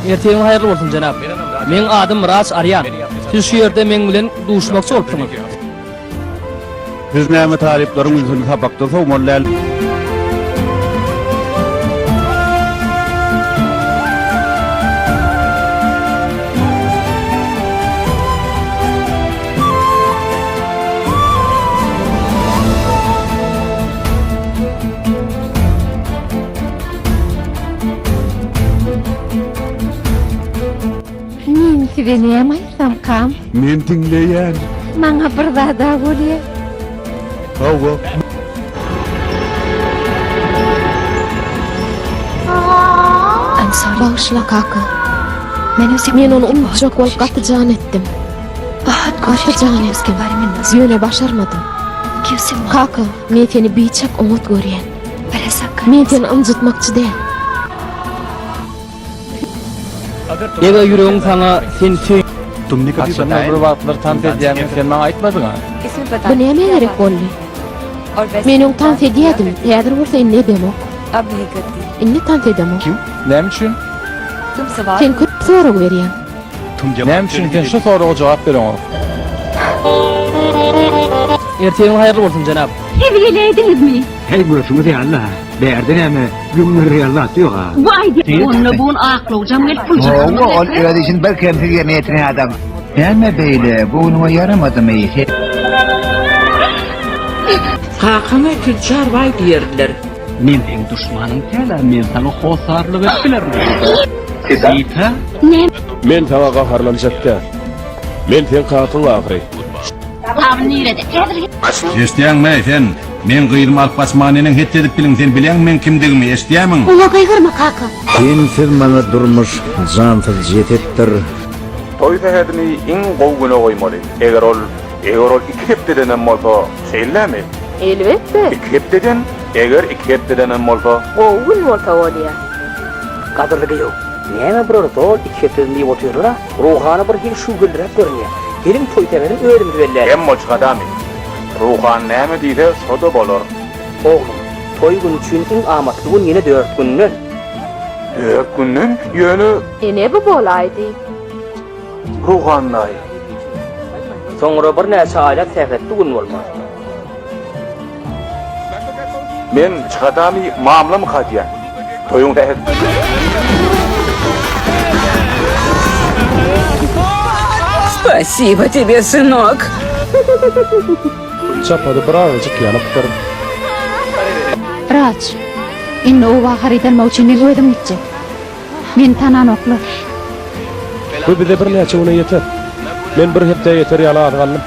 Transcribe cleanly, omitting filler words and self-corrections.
Ertiriň haýyrly bolsun, jenap. Meň adym Raj Arýan. Siz şu ýerde meň bilen duşmakçy bolupsyňyz. Siz näme talyplaryň ünsüni sapakdan sowmaly däl. Men size näme aýtsamkam? Men diňleýän. Maňa bir zada bolýa. Hawa. Bagyşla kaka. Men ony unutjak bolup gaty jan etdim. Gaty jan etdim. Ýöne başarmadym. Kaka, men seni biçak oňat görýän. Men seni ynjytmakçy däl. Eger ýüregiň saňa seni söý. Haçanda bir wagtlar tans edýäňi sen maňa aýtmadyň-a? Bu nämä gerek boldy? Men öň tans edýädim, häzir bolsa indi edemok. Indi tans edemok. Näme üçin? Sen köp sorag berýäň. Näme üçin sen şu soraga jogap bereňok? Ertiriň haýyrly bolsun, jenap. Siz geläýdiňizmi? Heý görşüňiz ýaly-la, bärde näme güňňür ýaly zat ýog-a. Bu aýdýan. Onda bu gün aklawjam gelip puljagazyny Hawa, ol öz işini birkemsiz ýerine ýetirýän adam. Näme beýle, göwnüňe ýaramadymy? Kakaňa tüçjar baý diýerdiler. Men seň duşmanyň däl-ä, men saňa hossarlyk edip bilerin. Sita? Men saňa gaharlanjak däl. Men seň kakaň ahyry. Sabyn nirede? Häzir. Eşidýäňmi, sen? Meň gyzymy alyp gaçmaga neneň het edip biliň, sen bilýäňmi meň kimdigimi, eşidýämiň? Oňa gygyrma kaka. Sensiz maňa durmuş jansyz jesetdir. Toý sähedini iň gowy güne goýmaly. Eger ol, eger ol iki hepdedenem bolsa, şeýlemi? Elbetde. Iki hepdeden? Eger iki hepdedenem bolsa. Gowy gün bolsa bolýa. Gadyrly gyýew, näme bular zol iki hepdeden diýip otyrlar-a? Ruhany bir hili şübheliräk görünýär. Geliň toý sähedini özümiz belläliň. Hem bolçgadamy? Ruhany näme diýse, şo-da bolar. Oglum, toý güni üçin iň amatly gün ýene dört günden. Dört günden? Ýöne. Ine bu bolaýdy. Ruhany daýy. Soňra birnäçe aýlap sähetli gün bolmaz. Men çygadamy mamlamyka diýýän. Toýuň sähet. Spasibo tebe, synok. Çapady birazajyk ýanypdyr. Raç, indi oba haryt almak üçin meň özüm gitjek. Meni tananoklar. Bu bize birnäçe güne ýeter. Men bir hepdä ýeter ýaly azyk aldym.